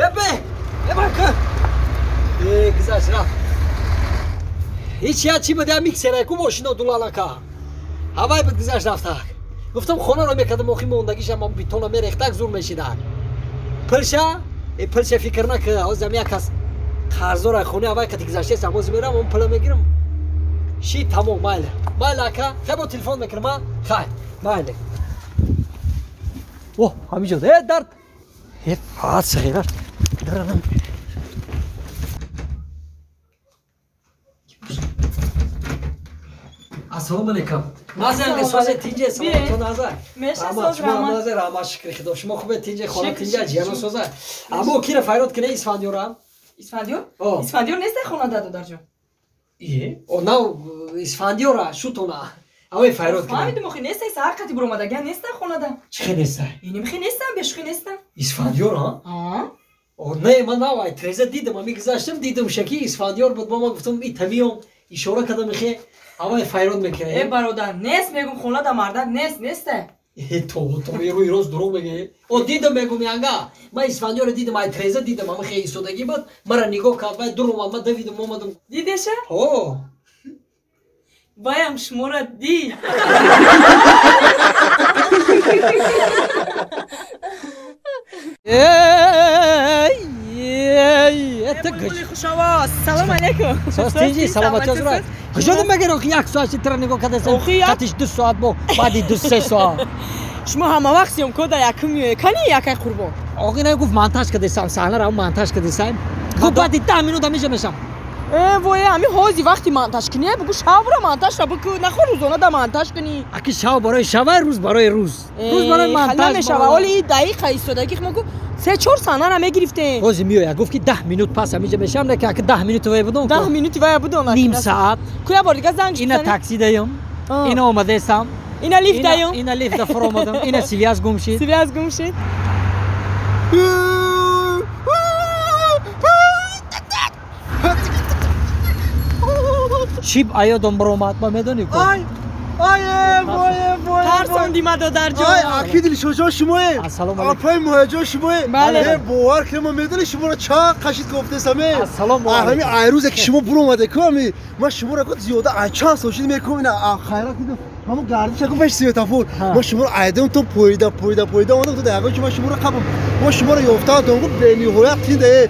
Бе! Бе Э, гузашт рафт. Ҳеч я чӣ буд, я миксера ку мошино дулалака. Ҳавай буд гузашт рафтак. Гуфтам хонаро мекардам, охи мондагишам битона мерехтак зур мешидак. Пилша? Э, пилша фикр накар, ҳозир як кас қарздора хонаи ҳавай кати гузаштаст, ҳозир мерам, он пила мегирам. Ши тамом, майли. Майли ака, хай бо телефон мекунам, а? Хай, майли. О, ҳаминҷо. Э, дард. Э, фаат сағира. Даранам. Ассалому алейкум. Маза созе тинҷе, саломатон назар. Меша раҳмат, шукри худо. Шумо хубе тинҷе, хона тинҷе, ҷиҳано соза. Аммо кира файрод кине Исфандиёра? Исфандиёр? Исфандиёр нест хона додарҷон. Е, о нав Исфандиёра шутона. Авай файрод кине. Фаҳмидум, охи нест, саҳар қати буромадагиан нест хонада. Чӣ хе нест? Иним хе нестам, бешухи нестам. Исфандиёр, а? А? О, не, ман нав ай треза дидам, ами гузаштам, дидам шаки Исфандиёр буд, ма гуфтам и тамиём ишора кардам хе авай файрод мекунем. Э, бародар, нест мегум хонада мардак нест, несте. Э, то рӯи рост дурӯғ мегӯӣ. О, дидам мегум янга. Ман Исфандиёрро дидам, ай треза дидам, ама хе истодагӣ буд, мара нигоҳ кард, вай дур омад, ман давидам омадам. Дидеша? О. Ваям шуморо дид. Хушовоз. Салом алейкум. Соз тинҷи, саломатӣ озура. Куҷо мегир охи як соат ши тира нигоҳ кардасам. Қатиш 2 соат бо баъди 2-3 соат. Шумо ҳама вақт съёмка да якум меоед. Кани якай қурбон? Охи на гуфт монтаж кардасам, саҳнаро монтаж кардасам. Гуфт баъди 10 минут ҳамиҷа мешам. Э, вое, ҳами ҳози вақти монтаж кунӣ, бугу шавра монтажра бикӯ, нахо рӯзона да монтаж кунӣ. Аки шав барои шава, рӯз барои рӯз. Рӯз барои монтаж мешава. Оли и дақиқа истодагӣ мо ку 3-4 саҳнара мегирифтем. Ҳози меояд, гуфт ки 10 минут пас ҳамиҷа мешавам, не ки аки 10 минут вай будам. 10 минути вай будам. Ним саат. Ку я бор дига занг Ина такси даём. Ина омадаестам. Ина лифт даём. Ина лифт да фуромадам. Ина связь гум шид. Связь гум шид. Чип аёдам баромад, ма медонӣ ку? Ай, ай, вой, вой. Тарсонди ма додарҷон. Ай, аки Дилшодҷон шумое. Ассалому алейкум. Апай Муҳайяҷон шумое. Бале. Бовар кунед, ма медонӣ шуморо чанд қашид гуфтесам, э? Ассалому алейкум. Ҳами ай рӯзе ки шумо буромаде ку, ами ма шуморо ку зиёда ай чанд сол шуд мекунам, ина хайрат дидам. Ҳамон гардиша ку пеш светофор. Ма шуморо айдам то поида, поида, поида омадам то ягон чи ма шуморо қабам. Ма шуморо ёфтам, то бениҳоят тинда, э.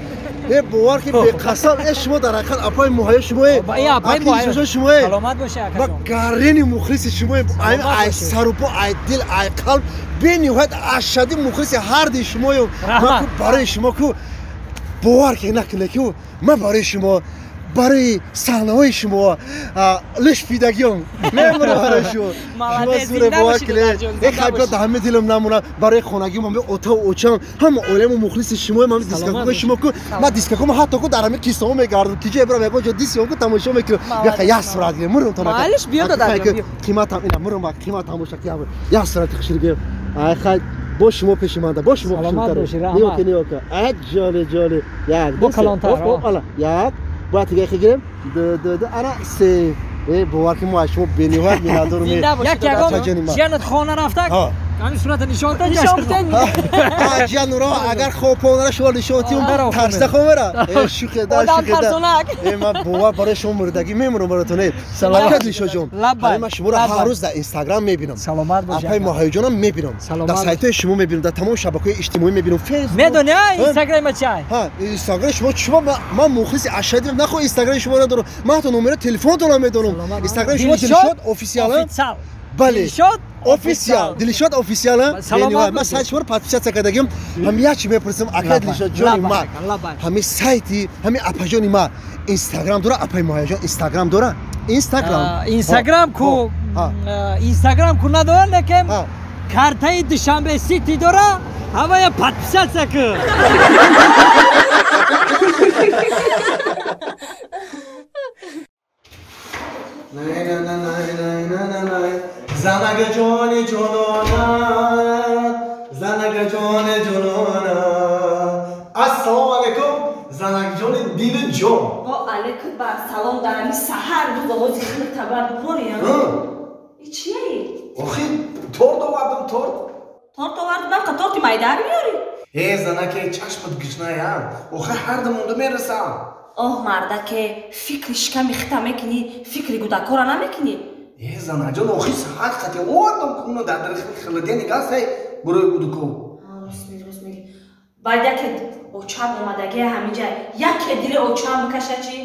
Э, бовар ки беқасам, э, шумо дар ҳақиқат апай Муҳайё шумое. Апай Муҳайё шумое. Саломат бошед, акаҷон. Ма гарини мухлиси шумое. Ай сарупо, ай дил, ай қалб бениҳоят ашадди мухлиси ҳарди шумоем. Ма ку барои шумо ку бовар ки накунед ку ман барои шумо, барои саҳнаҳои шумо лишпидагиём мемонам барои шумо. Шумо зуре бовар кунед. Э, хайб да ҳама дилам намонам барои хонагиам, ҳама отаву очам, ҳама оиламо мухлиси шумоем, ҳама дискакои шумо ку. Ман дискакомо ҳатто ку дар ҳами кисомо мегардам, ки ҷое бирам ягон ҷо дисиём ку тамошо мекунам. Яха як сурат гирем, мурам то Малиш биё додарҷон, биё. Қиматам ина мурам, қиматам боша ки як сурати хушир гирем. Ай хай, бо шумо пеши манда, бо шумо Саломат бошед, раҳмат. Ниёка, ниёка. Ай ҷоли, ҷоли. Як, Бо калонтар. Ала, як. Бояд дига хе гирем. Ду, ду, ду, ана се. Э, бовар ки мо аз шумо бениҳоят миннатдорем. Як ягон ҷиянат хона рафтак, ҳамин сурата нишон дод. Нишон дод. Ҷиян нуро агар хоб понара шумо нишон тиюм, тарсда хомера. Э, шухе да, шухе да. Э, ман бовар барои шумо мурдагӣ мемурам баротон. Э, саломат Дилшодҷон. Лаббай. Ман шуморо ҳар рӯз дар Инстаграм мебинам. Саломат бошед. Апай Муҳайёҷонам мебинам. Дар сайтҳои шумо мебинам, дар тамоми шабакаҳои иҷтимоӣ мебинам. Фейсбук. Медонӣ, Инстаграм чай? Ҳа, Инстаграм шумо шумо ман мухлиси ашаддим. Нахо Инстаграми шумо надорам. Ман ҳатто номери телефонтонам медонам. Инстаграми шумо Дилшод официал. Бале. Дилшод официал. Дилшод официал. Ман сайти шуморо подписаться кардагим. Ҳам як чи мепурсам, акай Дилшод ҷони ман. Ҳами сайти, ҳами апаҷони ман Инстаграм дора, апай Муҳайёҷон Инстаграм дора? Инстаграм. Инстаграм ку Инстаграм ку надора, лекин картаи Душанбе Сити дора, ҳамая подписаться ку. Занага ҷони ҷонона, занага ҷони ҷонона. Ассалому алайкум, занага ҷони дилу ҷон. Во алайкум бар салом дар ҳами саҳар ду овози хеле табар бубори. И чие? Охи, торт овардам, торт. Торт овардам, ка торти майдар меёри? Э занаке чашмат гишнаям. Охир ҳар дамонда мерасам. Оҳ мардаке, фикри шиками хита мекунӣ, фикри гудакора намекунӣ? Э занаҷон, охир саҳат қати овардам куна дар дарахти холодильник ҳастай барои гудако. Рост меги, рост меги. Баъд яке очам омадагия ҳаминҷа, яке дили очам бикаша чӣ?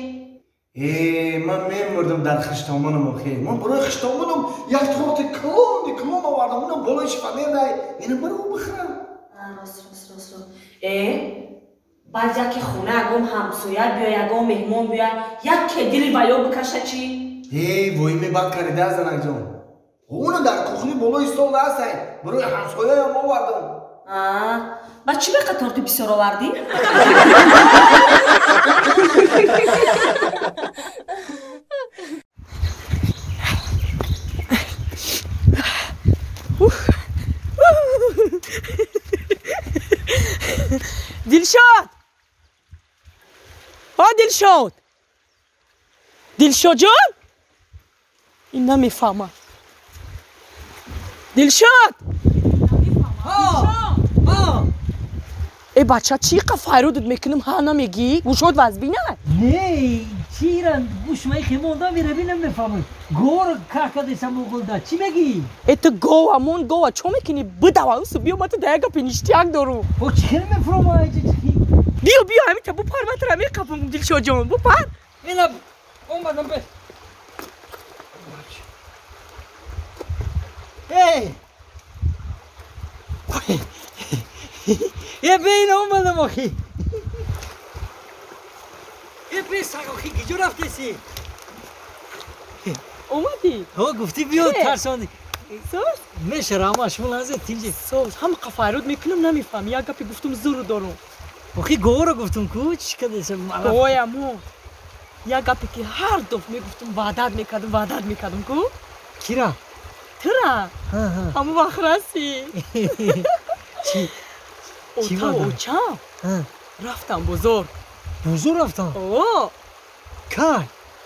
Э, ман мемурдам дар хиштомонам охир. Ман барои хиштомонам як торти калони калон овардам, унам болои шифонерай. Ина баро бихӯрам. Рост, рост, рост, рост. Э, баъд яке хона ягон ҳамсоя биё, ягон меҳмон биё, яке дили ваё бикаша чӣ? Э, воиме бад карида занакҷон. Уна дар кухни болои стол ҳастай. Барои ҳамсояям овардам. Ба чӣ беқа торти бисёр овардӣ? Дилшод! О, Дилшод! Дилшодҷон? Ин намефаҳмад. Дилшод! Э бача, чӣ қа файрудат мекунам, ҳа намегӣ? Гӯшот вазбина? Не, чира гӯшмаи хемонда мираби намефаҳмам. Гор какадеса моғулда, чӣ мегӣ? Э ту гова, мон гова, чо мекунӣ? Бидава, усу биё, ман ту да як гапи ништяк дорум. О, чӣ хел мефурома? Биё, биё, ҳамита бупар, ман тура меқапам, Дилшодҷон, бупар. Ина, омадам бе. Эй! Е, бе, ина омадам охи. Е, бе, саг охи, гиҷо рафтеси? Омадӣ? Ҳо, гуфтӣ биё, тарсондӣ. Соз? Мешара, ама шумо лаҳза тинҷи. Соз, ҳама қа файруд мекунам, намефаҳмӣ. Як гапи гуфтум, зуру дорум. Охи, говоро гуфтум ку, чӣ кадеса? Гоямо. Як гапе ки ҳар даф мегуфтум, ваъдат мекардум, ваъдат мекардум ку? Кира? Тура. Ҳамон вақт расид. Чӣ? Ота очам рафтам бозор. Бозор рафтам? О! Кай?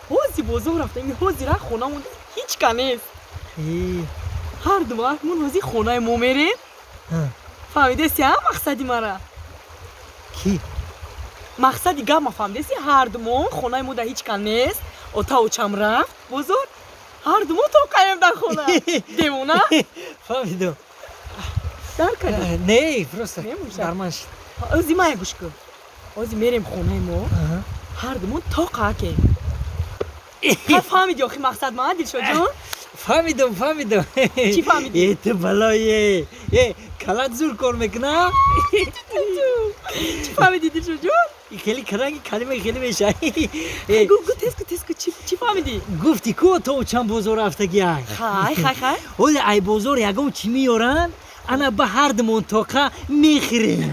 Ҳози бозор рафтам. Ин ҳози ра хонамон ҳеҷ ка нест. Ҳар ду мон ҳози хонаи мо мерем. Фаҳмидаси, ҳа, мақсади мара? Ки? Мақсади гап ма фаҳмидаси, ҳар ду мон хонаи мо да ҳеҷ ка нест. Ота очам рафт бозор. Ҳар ду мо тоқаем дар хона. Девона? Фаҳмидам. Дар кардӣ? Не, просто дарман шид. Ози мая гӯш кун. Ози мерем хонаи мо. Ҳар ду мон тоқа акем. Фаҳмиди охи мақсад ма, Дилшодҷон? Фаҳмидам, фаҳмидам. Чӣ фаҳмидӣ? Э, ту балое. Э, калат зур кор мекуна? Чӣ фаҳмидӣ, Дилшодҷон? Хеле каранги калима хеле меша. Гу, гу, тез ку, тез ку, чӣ фаҳмидӣ? Гуфтӣ ку то чанд бозор рафтагӣ ай. Хай, хай, хай. Ҳоле ай бозор ягон чӣ меёранд, ана ба ҳар думон тоқа мехӯрем.